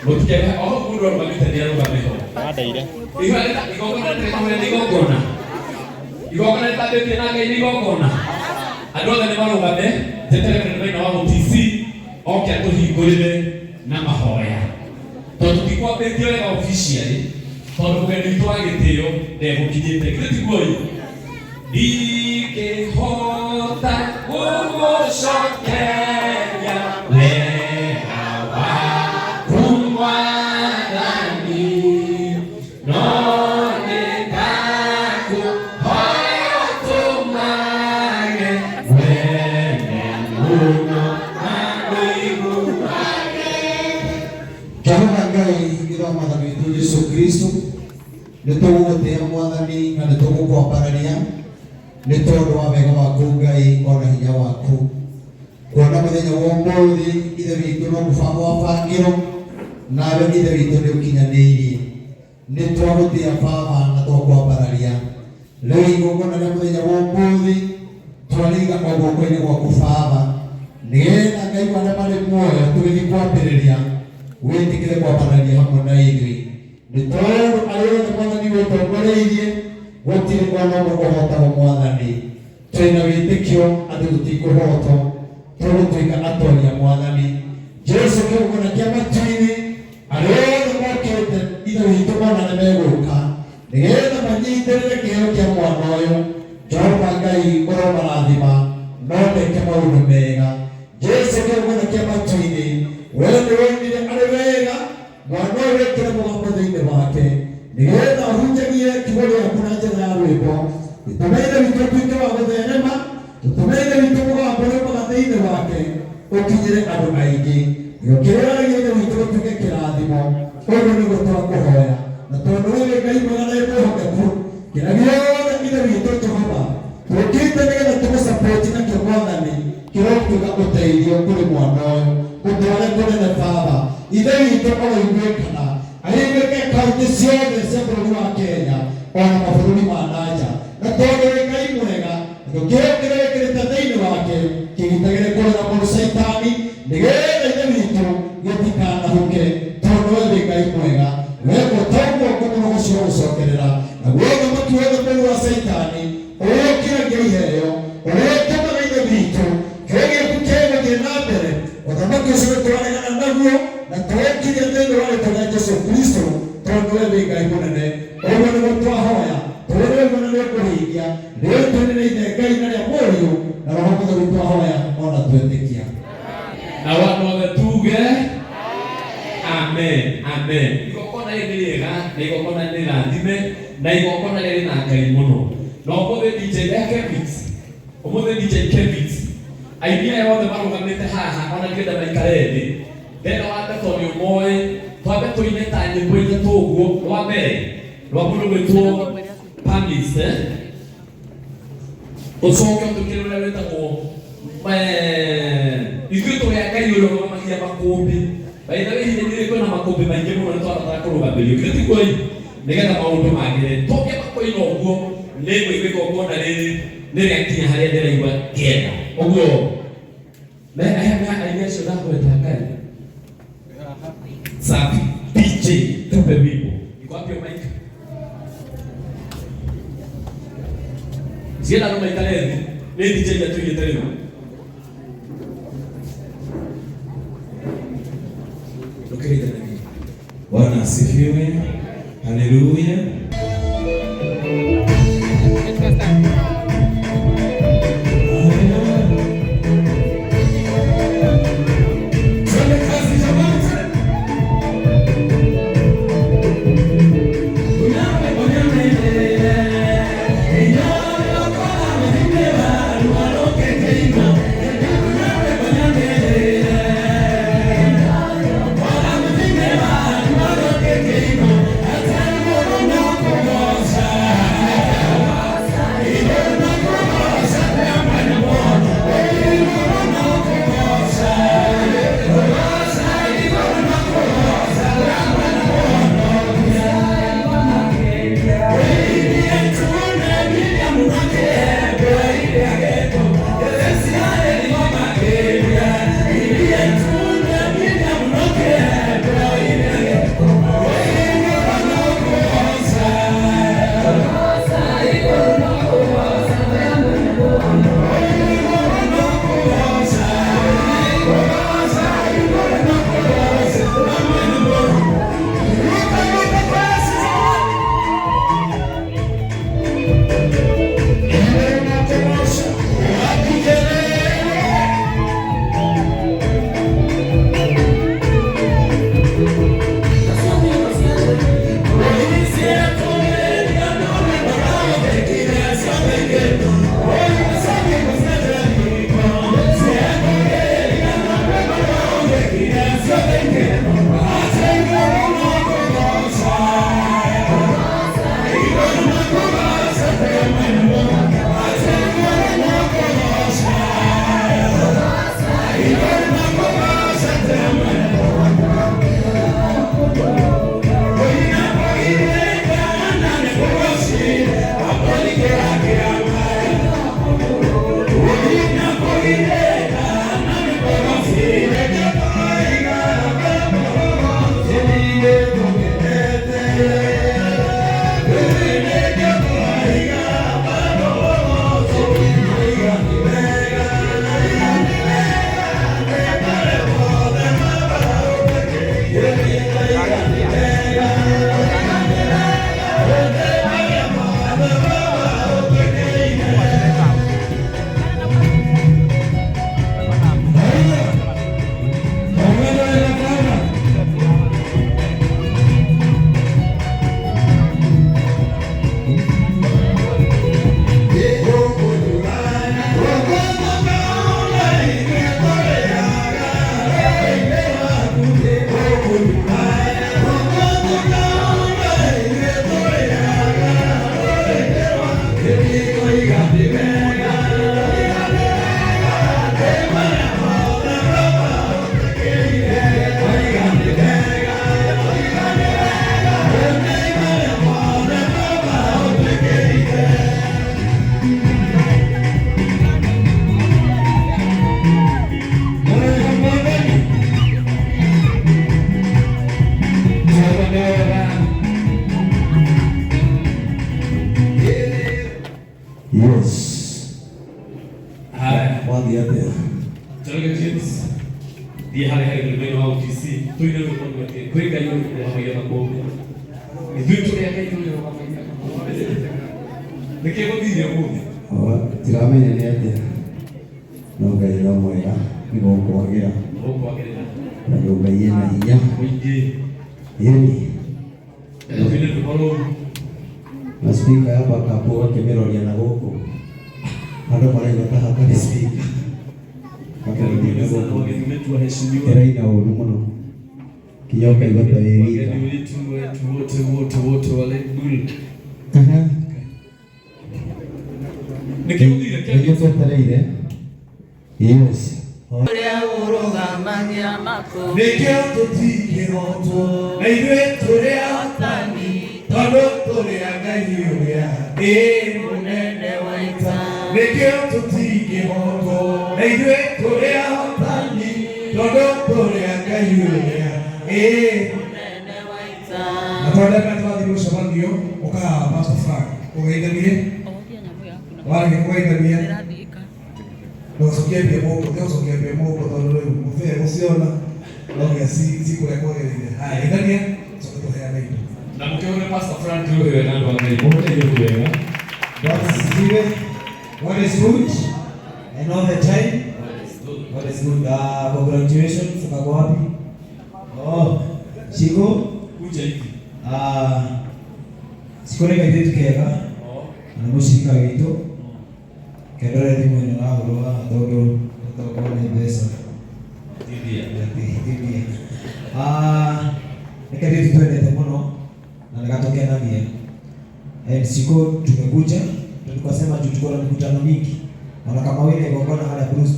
Mũtikere o hau mũndũ arũgamĩte nĩ arũgame ho. Andeire. Igongona rĩtagwo nĩ igongona. Igongona rĩtambĩtie na Ngai nĩ igongona. Andũ othe nĩ marũgame, njetere mũnene maina wa OTC oke atũhingũrĩre na mahoya. Tondũ tũtikwambĩtie wega officially, tondũ mũgeni witũ wa gĩtĩo ndegũkinyĩte. Githĩ tiguo ĩ? Ndingĩhota gũgũcokeria wega waku Mwathani, no nĩndakũhoya ũtũmage wende mũno na ũiguage. Jehova Ngai ithe wa Mwathani witũ Jesu Kristo, nĩ tũgũgũtĩĩa Mwathani na nĩ tũgũkwambararia nĩ tondũ wa wega waku Ngai ona hinya waku. Kuona mũthenya wa ũmũthĩ ithe witũ no mũbango wabangirwo nawe ithe witũ nĩ ũkinyanĩirie. Nĩ twagũtĩĩa Baba na twakwambararia. Rĩu igongona rĩa mũthenya wa ũmũthĩ twarĩiga o guoko-inĩ gwaku Baba, nĩgetha Ngai wa arĩa marĩ muoyo tũgĩthiĩ kwambĩrĩria wĩtĩkĩre kwambararia hamwe na ithuĩ. Nĩ tondũ arĩa othe Mwathani wĩtongoreirie gũtirĩ ona ũmwe ũhotagwo Mwathani. Twĩna wĩtĩkio atĩ tũtikũhotwo, tũgũtuĩka atoria Mwathani. Jesu kĩgongona kĩa matu-inĩ, arĩa othe mokĩte Ithe witũ ona nĩ megũka nĩgetha manyitĩrĩre kĩheo kĩa mwana ũyũ. Jehova Ngai ũromarathima no meke maũndũ mega. Jesu kĩgongona kĩa matu-inĩ, we nĩ wonire arĩ wega Mwana ũyũ wĩkĩre mũgambo thĩinĩ wake, nĩgetha ahunjagie kiugo gĩaku na njĩra ya rwĩmbo. Gĩtũme Ithe witũ ũtuĩke wa gũtherema, tũtũme Ithe witũ mũgambo ũrĩa umaga thĩinĩ wake ũkinyĩre andũ aingĩ. Nakĩo kĩrĩa waragia Ithe witũ gĩtuĩke kĩrathimo. Ũguo nĩguo twakũhoya. Na tondũ wee wĩ Ngai mwega na wĩ mwĩhokeku, kĩrĩa gĩothe Ithe witũ Jehova tũkĩte nĩgetha tũgũcapoti nakĩo Mwathani, kĩrotuĩka ũteithio kũrĩ mwana ũyũ ũtware kũnene Baba. Ithe witũ ũroiguĩkana, aiguĩke kaunti ciothe cia bũrũri wa Kenya ona mabũrũri ma nanja. Na tondũ wĩ Ngai mwega, nakĩo kĩheo kĩrĩa wĩkĩrĩte thĩinĩ wake kĩgitagĩre kũrera mũrũ Caitani, nĩgetha Ithe witũ gĩtikanahuke, tondũ we wĩ Ngai mwega. Wekwo toguo ngũmũrũgũ cirogũcokerera, naguo ũthamaki wothe mũũru wa Caitani ũrĩa ũkiragia iheo, ũrĩa ũtũmaga Ithe witũ kĩrĩa gĩaku kĩgũthiĩ na mbere, ũthamaki ũcio nĩ tũraregana naguo na tũũkirie thĩinĩ wa rĩtwa rĩa Jesu Kristo, tondũ we wĩ Ngai mũnene. Ũguo nĩguo twahoya, tũĩ nĩ ũguo na nĩ ũkũhingia. Rĩĩtwa-inĩ rĩa Ithe Ngai na rĩa Mũriũ na Roho Mũtheru twahoya ona twetĩkia. Na andũ othe tuge amen, amen. Igongona rĩrĩ nĩ rĩega na igongona nĩ rĩrathime na igongona rĩrĩ na Ngai mũno. Na ũmũthĩ DJ Kevit, ũmũthĩ DJ Kevit, aini aya othe marũgamĩte haha ona ndingĩenda maikare thĩ. Ndĩrenda wambe tondũ nĩ ũmoĩ, twambe tũine ta nyĩmbo ithatũ ũguo. Rwa mbere rwa mũndũ gwĩtwo Pamis, eh? Ũcoke ũtũkĩre ũrĩa wĩtagwo ithuĩ tũrĩ a Ngai ũrĩa ũrũgamagia makũmbĩ. By the way, ihinda rĩrĩ kwĩna makũmbĩ maingĩ mũno nĩ tũrabatara kũrũgamĩrio. Githĩ tiguo ĩ? Nĩgetha maũndũ magĩre. Tũngĩamba kũina ũguo nĩ ngũigua igongona rĩrĩ nĩ rĩakinya harĩa ndĩraigua ngĩenda. Ũguo me aya me aini acio ndagweta Ngai. Safi. DJ tupe wimbo. Iko wapi hiyo mic? Cienda andũ maikare thĩ. Nĩ DJ atũigĩte rĩu. Ndũkĩrĩte na niĩ. Bwana asifiwe. Haleluya. Twende kazi jamani, twende. Yes. Haya. Wathiĩ atĩa? Njoroge James thiĩ harĩa harĩ thĩinĩ wa OTC tũine rwĩmbo rũmwe atĩ kwĩ Ngai ũrũgamagia makũmbĩ. Ithuĩ tũrĩ a Ngai ũrũgamagia makũmbĩ. Nĩkĩ gũthire ũmũthĩ? Tiramenya nĩ atĩa no Ngai no mwega nĩ gũkwagĩra Gũkwagĩrĩra na nyũmba ĩna hinya mũingĩ. Yeni Tũine rwĩmbo rũu. Na speaker ya backup ũgakĩmĩroria na gũkũ andũ maraigua ta hatarĩ speaker Gakĩroria na gũkũ. Wageni wetu waheshimiwa. Ĩraina ũru mũno kinya ũkaigua ta wĩ wika. Wageni wetu wetu wote wote wote wa Red Bull. Nĩkĩ gũthire? Nĩkĩo twetereire. Yes. Nĩkĩo tũtingĩhotwo na ithuĩ tũrĩ ahotani tondũ tũrĩ a Ngai ũrĩa ĩ mũnene wa ita. Nĩkĩo tũtingĩhotwo na ithuĩ tũrĩ ahotani tondũ tũrĩ a Ngai ũrĩa ĩ na twendeka twathiĩ mũcemanio ũkahaha Pastor Frank ũgeithanie warĩkia kũgeithania na ũcokie mbia mũhuko tiga gũcokia mbia mũhuko tondũ rĩu mũbĩa gũciona no nginya cikũrĩa kwagĩrĩire. Haya, geithania coke tũheane indo. Na mũkĩhũre Pastor Frank rũhĩ wega andũ a Ngai. Mũhũre rũhĩ wega. God asifiwe. God is good and all the time. God is good. Congratulations kako wapi? Oh, Shiko. Kuja hivi. Shiko nĩ kairĩtu kega na nĩ mũcirika witũ. Kendore thimũ ĩno ĩrahũrwo haha tondũ nĩtokorwo nĩ mbeca. Thithia. Thithia. Nĩ kairĩtu twendete mũno na nĩ gatũkenagia. And Shiko tumekuja na tukasema juu tuko na mikutano mingi. Ona kama wile igongona harĩa Bruce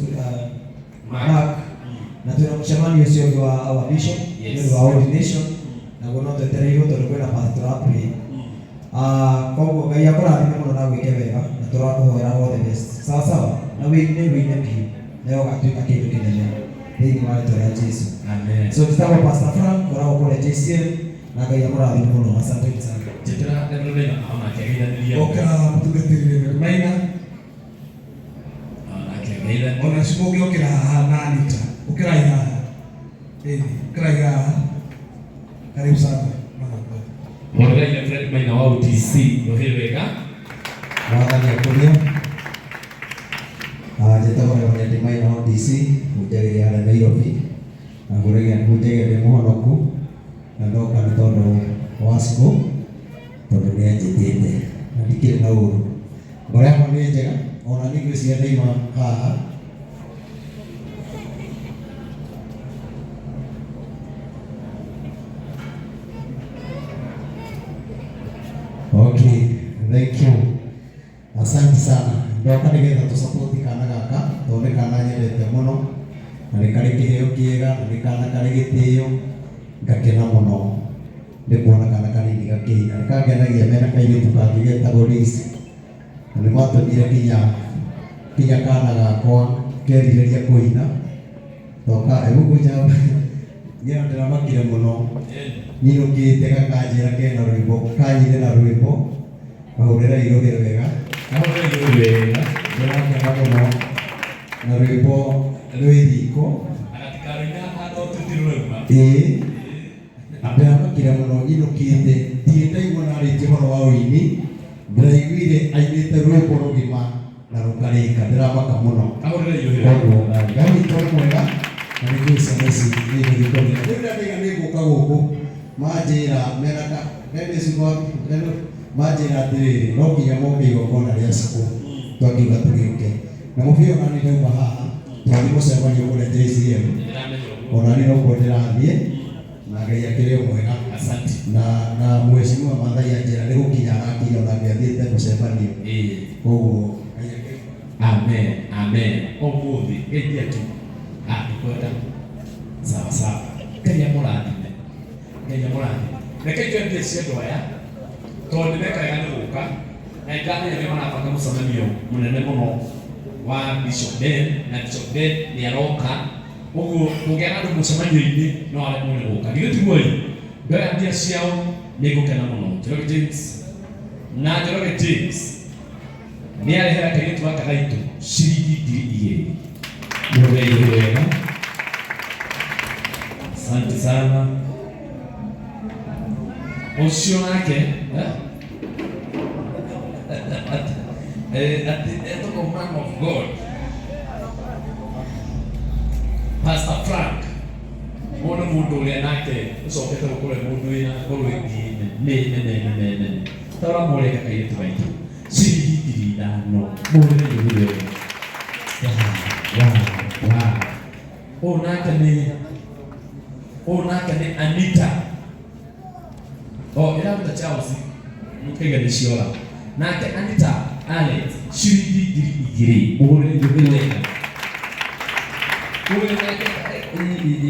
Mark na twĩna mũcemanio ũcio ũngĩ wa our bishop. Yes. Nĩ ũndũ wa ordination na guo no twetereirwo tondũ kwĩna path tũra pray. Koguo Ngai akũrathime mũno na gwĩke wega na tũrakũhoera all the best. Sawa sawa na wĩine wĩine biũ nawe ũgatuĩka kĩndũ kĩnene thĩinĩ wa rĩtwa rĩa Jesu. Amen. So njĩtagwo Pastor Frank ngoragwo kũrĩa JCM na Ngai amũrathime mũno. Asanteni sana. Njĩtĩra Reverend Maina onake ageithanĩrie. Okĩra mũtungatĩri Reverend Maina. Onake ageithanie. Ona Shiko ũngĩokĩra haha na Anita ũkĩrai haha. Ĩni, ũkĩrai haha. Karibu sana. Hũrĩrai Reverend Maina wa OTC rũhĩ wega. Mwathani akũrie. Njĩtagwo Reverend Maina wa DC hunjagĩria harĩa Nairobi na hunjagia ndĩ mũhonoku na ndoka nĩ tondũ wa Shiko tondũ nĩ anjĩtĩte na ndikĩrĩ na ũru. Ngoro yakwa nĩ njega ona niĩ ngwĩciria ndaima haha. Thank you. Asante sana. Ndoka nigetha tũ-support kana gaka tondũ nĩ kana nyendete mũno na nĩ karĩ kĩheo kĩega na nĩ kana karĩ gĩtĩo ngakena mũno nĩ kuona kana kanini gakĩina. Nĩ kangenagia mena kairĩtu kangĩ getagwo Liz na nĩ matũmire kinya kinya kana gakwa kerirĩria kũina toka egũkũnja ngira ndĩramakire mũno nyinũkĩte gakanjĩra kena rwĩmbo kanyine na rwĩmbo kahũrĩra irũhĩ wega. Kahũrĩra irũhĩ wega. Ndĩrakena mũno na rwĩmbo rwĩ riko. Na gatikaroina handũ tũtirĩ rũrauma. Ĩĩ, ndĩramakire mũno nyinũkĩte ndirĩ ndaigua narĩtie ũhoro wa ũini, ndĩraiguire ainĩte rwĩmbo rũgima na rũkarĩka, ndĩramaka mũno. Kahũrĩra irũhĩ wega. Koguo Ngai witũ nĩ mwega na nĩ njũĩ ciana ici nĩ igũthiĩ kũrĩa. Rĩu rĩrĩa ndaiga nĩ ngũka gũkũ manjĩra mena ka Dennis manjĩra atĩrĩrĩ no nginya moke igongona rĩa cukũ twakiuga tũgĩũke na mũbĩa ona niĩ ndauma haha twathiĩ mũcemanio kũrĩa JCM ona niĩ nokuo ndĩrathiĩ na Ngai akĩrĩ o mwega. Asante. Na na mheshimiwa Maathai anjĩra nĩ gũkinya arakinya ona angĩathiĩte mũcemanio. Koguo Ngai akĩrĩ Amen, amen. Ũmũthĩ geithia tu. Ah, tukwenda. Sawa sawa. Ngai amũrathime. Ngai amũrathime. Reke itue mbia cia andũ aya tondũ nĩ meka wega nĩ gũka na nĩndamenya nĩ marabanga mũcemanio mũnene mũno wa Bishop Ben na Bishop Ben nĩ aroka ũguo kũngĩaga andũ mũcemanio-inĩ no aremwo nĩ gũka. Githĩ tiguo ĩ? Ndoya mbia ciao nĩ ngũkena mũno. Njoroge James na Njoroge James nĩ arehera kairĩtu gaka gaitũ ciringi 2000. Mũhũrĩre igũrũ wega. Asante sana. Ũcio nake eh? Ati etagwo man of God Pastor Frank ũyũ nĩ mũndũ ũrĩa nake ũcokete gũkorwo e mũndũ wĩna ngoro ĩngĩ nene nene nene nene ta ũrĩa mũreka kairĩtu gaitũ ciringi 5000 mũhũrĩre igũrũ wega. Wow, wow, wow. Ũyũ nake nĩ ũyũ nake nĩ Anita. Oh, ĩraruta Charles mũkaiga nĩ ciora. Nake Anita Alex ciringi 2000 mũhũrĩre igũrũ wega. Ũyũ nake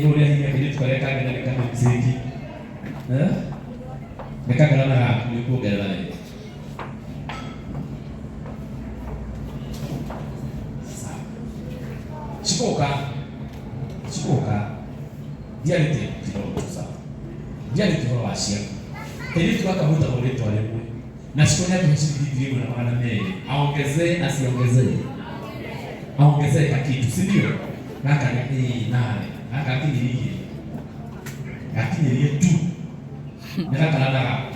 ũrĩa hinya kairĩtu karĩa kangĩ na nĩ kamũmsĩki. Eh? Nĩ kagarana gaku nĩ kuongerera wega. Sawa. Cikoka. Cikoka. Ndiarĩtie kidogo tu sawa. Ndiarĩtie ũhoro wa ciaku. Kairĩtu gaka mwĩtagwo rĩtwa rĩmwe. Na Ciko nĩ atũhe ciringi 1200. Aongezee asiongezee? Aongezee kakitu, si ndio? Gaka nĩ ĩĩ nawe. Gaka gakinyĩrie. Gakinyĩrie tu. Nĩ gakarana gaku.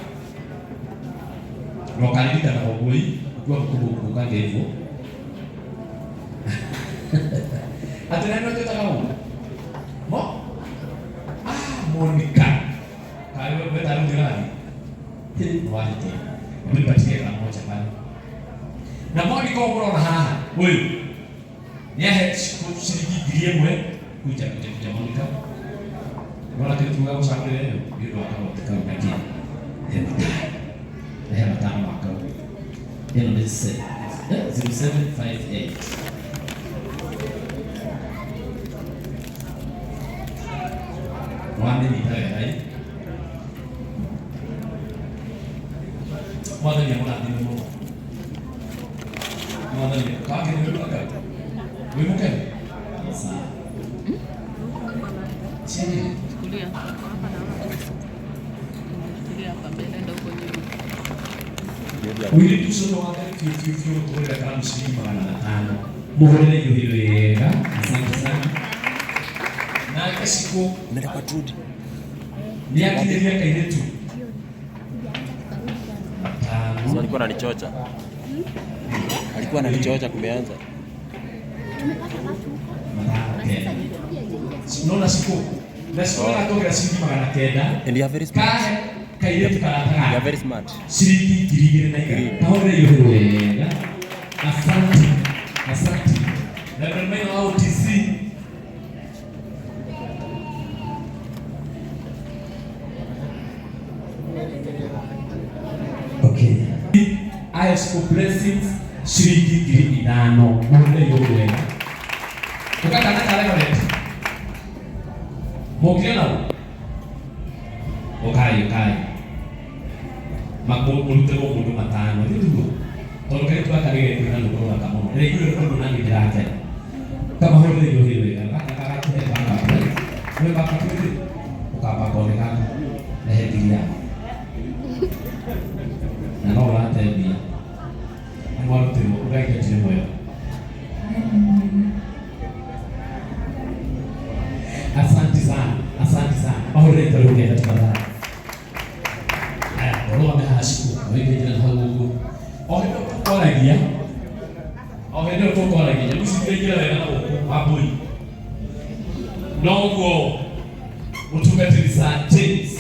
Na ũkaririkana ũguo ĩ, ukiwa mkubwa ukumbukange hivyo. Atĩ nani ũtwĩtaga ũguo? Mo? Ah, Monica. Kaĩ we wetagwo njĩrathi? Hĩ, nĩwahĩtia. Hebu nipatie karamu moja pale. Na Monica ũyũ mũrona haha, ũyũ nĩahe ciringi 1000. Kuja, kuja, kuja Monica. Nĩwona kĩndũ kĩu gagũcagũrĩra ĩyo? Nĩ ũndũ wa karoti kau na kĩ? He matano. He matano ma kau. Ĩno nĩ 0758. Wamĩnyita wega ĩ? Mwathani amũrathime mũno. Mwathani kake nĩ ũndũ aka. Wĩ mũkenu? Sawa. Ciagĩrĩire. Chukulia hapa na hapa. Chukulia hapa mbele ndio huko nyuma. Mũirĩtu ũcio nĩ wa Ngai biũ biũ biũ gũtũhũrĩra karamu ciringi 500. Mũhũrĩre irũhĩ wega. Asante sana. Nake Cikũ nĩ akinyĩria kairĩtu matano. Alikuwa ananichocha. Alikuwa ananichocha kumeanza. Matano kenda. Nona Cikũ. Na Cikũ nĩ aratũgĩra ciringi 900. And you are very smart. Kahe kairĩtu karata You are gaka. very smart. Ciringi 2100. Kahũrĩre irũhĩ wega. Asante. Asante. Reverend Maina wa OTC. Okay. Ahe Blessings ciringi 5,000 mũhũrĩre igũrũ wega ũgakana ka Reverend mũkire nao ũkai ũkai mũrutĩrwo mũndũ 5 nĩguo tondũ kairĩtu gaka nĩ gekwĩna rwĩmbo rũthaka mũno ndĩraiguire rwĩmbo rũu na niĩ ndĩrakena kamahũrĩre igũrũ wega gaka gagatũhe backup nĩ backup ĩrĩ ũkamba kone gaka rehe ngiri yaku na no ũratembia nĩ mwarutĩrwo ũgaiketire mwega. Asante sana, asante sana. Mahũrĩre igũrũ wega tafadhali. Haya, ũrũgame haha ciku ũige njĩra hau ũguo. O hĩndĩ ĩyo tũkwaragia, o hĩndĩ ĩyo tũkwaragia, nyamũ ici ikaingĩra wega na gũkũ Wambũi. Noguo mũtungatĩri Sir James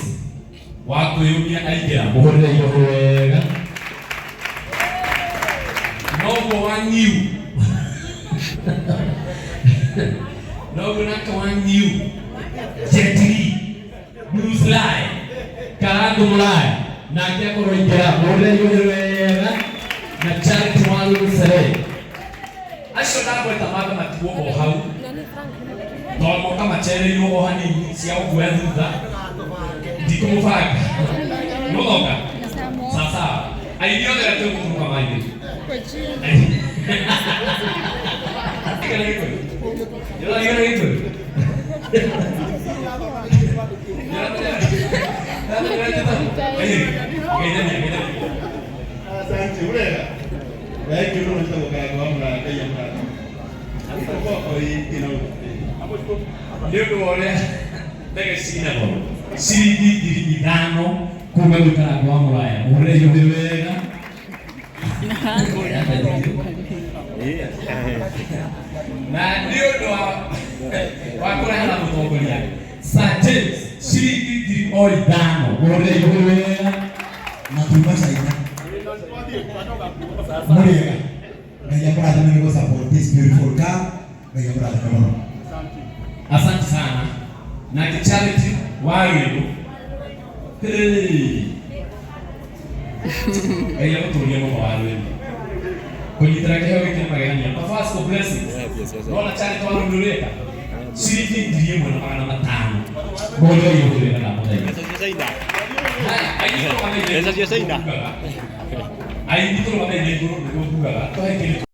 wa kwĩyũmia aingĩra, mũhũrĩre igũrũ wega. Noguo wanyiu noguo nake wanyiu Jet Li Bruce Lee Karangu Mulaya nake akorwo aingĩra, mũhũrĩre igũrũ wega na Charity Walucere acio ndagweta mambe matigwo o hau tondũ moka macereirwo o hanini cia gũkuoya thutha ndikũmũbanga nĩgũthoka sawasawa aini othe arĩa twĩgũtũrũka maithe Igana Gĩkũyũ Igana Gĩkũyũ Asante, urega. Thank you mũno njĩtagwo Karango wa Mũraya, Ngai amũrathime. Nĩ ũndũ wa ũrĩa ndege cinagwo ciringi 5,000 kuma gwĩ Karango wa Mũraya mũhũrĩre igũrũ wega na nĩ ũndũ wa kũreha mũtongoria Sir James ciringi 5,000 mũhũrĩre igũrũ wega na tuma China mũrĩega Ngai akũrathime nĩ gũ support this beautiful car. Ngai akũrathime mũno. Asante sana. Na Charity Waruiru hey Ngai agũtũrie mũno Waruiru kũnyitĩra kĩheo gĩkĩ nĩ magegania Pasco Blessings nona Charity Waruiru ũreka ciringi 1,500 mũhũrĩre igũrũ wega na mũthaitha. Haya, aini tũrũgame Mbeca cia China. Aini tũrũgame igũrũ nĩguo ngugaga tũhe kĩndũ.